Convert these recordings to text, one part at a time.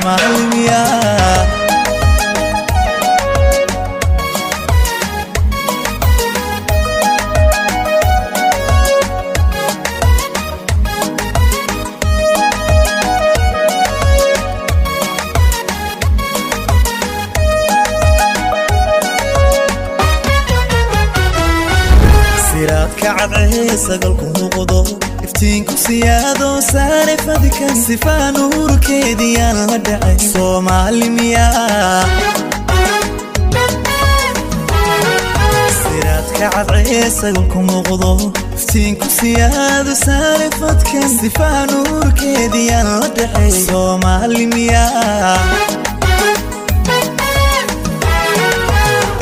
Soomaali miyaa? Siraadka cadcee sagalku muuqdo, iftiinku siyaado saare fadkan, sifaa nuurkeediyaan la dhacay. Soomaali miyaa? Siraadka cadcee sagalku muuqdo, iftiinku siyaado saare fadkan, sifaa nuurkeediyaan la dhacay. Soomaali miyaa?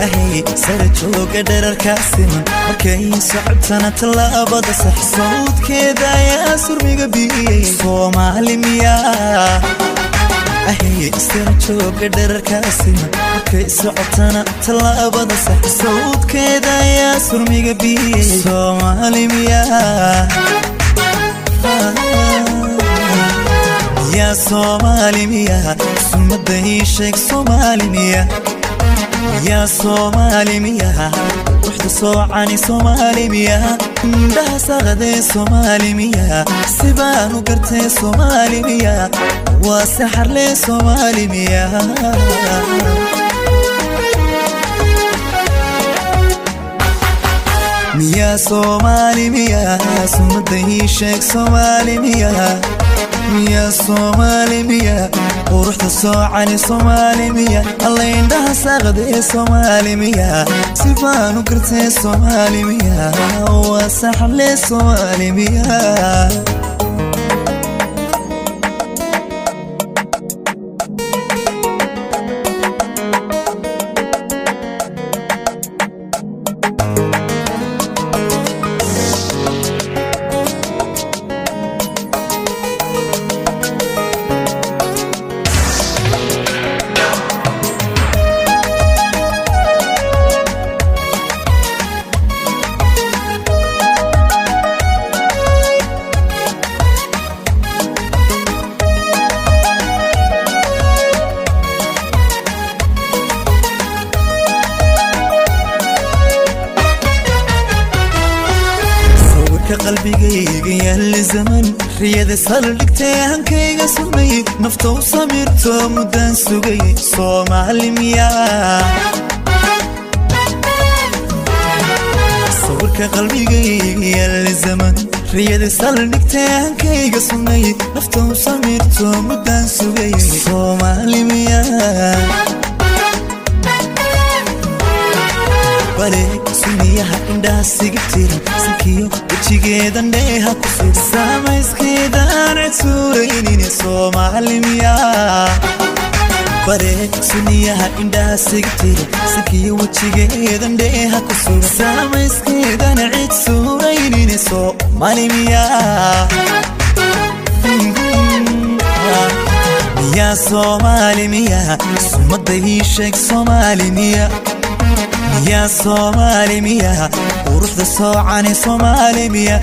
Ahay, sara jooga dherarkaa siman, markay socotana tallaabada sax, sawdkeeda ayaa surmiga biyey. Soomaali miyaa? Ahay, sara jooga dherarkaa siman, markay socotana tallaabada sax, sawdkeeda ayaa surmiga biyey. Soomaali miyaa? Yaa Soomaali miyaa? Sumada ii sheeg, Soomaali miyaa? Yaa Soomaali miyaa? Ruuxda soocani Soomaali miyaa? Indhaha saqadee Soomaali miyaa? Sibaan u gartee Soomaali miyaa? Waa saxarlee Soomaali miyaa? Miyaa Soomaali miyaa? Sumada ii sheeg, Soomaali miyaa? Miyaa Soomaali miyaa? Quruxda soocani Soomaali miyaa? Alla, indhaha saaqdee Soomaali miyaa? Sifaan u gartee Soomaali miyaa? Waa saxle Soomaali miyaa? Sawirka qalbigayga yaalla zaman, riyada saldhigtay, hankayga sumay, nafta u samirto muddaan sugay. Soomaali miyaa? Sawirka qalbigayga yaalla zaman, riyada saldhigtay, hankayga sumay, nafta u samirto muddaan sugay. Soomaali miyaa? Bale suniyaha indhaha siga tiran, sankiyo wejigeedan dheeha ku sugan, samayskeedaan cid suuraynin. Soomaali miyaa? Bare suniyaha indhaha siga tiran, sankiyo wejigeedan dheeha ku sugan, samayskeedan cid suuraynin. Soomaali miyaa? Miyaa Soomaali miyaa? Sumada ii sheeg, Soomaali miyaa? Miyaa Soomaali miyaa? Quruxda soocani Soomaali miyaa?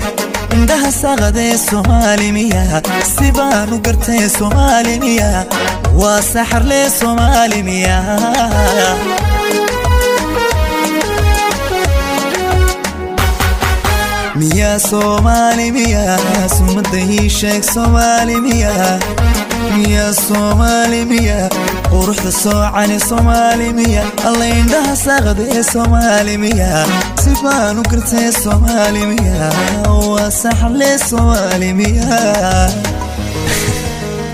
Indhaha saqadee Soomaali miyaa? Sibaan u gartee Soomaali miyaa? Waa saxarlee Soomaali miyaa? Miyaa Soomaali miyaa? Sumada ii sheeg, Soomaali miyaa? Miyaa Soomaali miyaa? Quruxda soocani Soomaali miyaa? Alla, indhaha saqdee Soomaali miyaa? Sibaan u gartee Soomaali miyaa? Waa saxle Soomaali miyaa?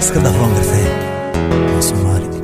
Iska dhaaf, waan gartee, waa Soomaali.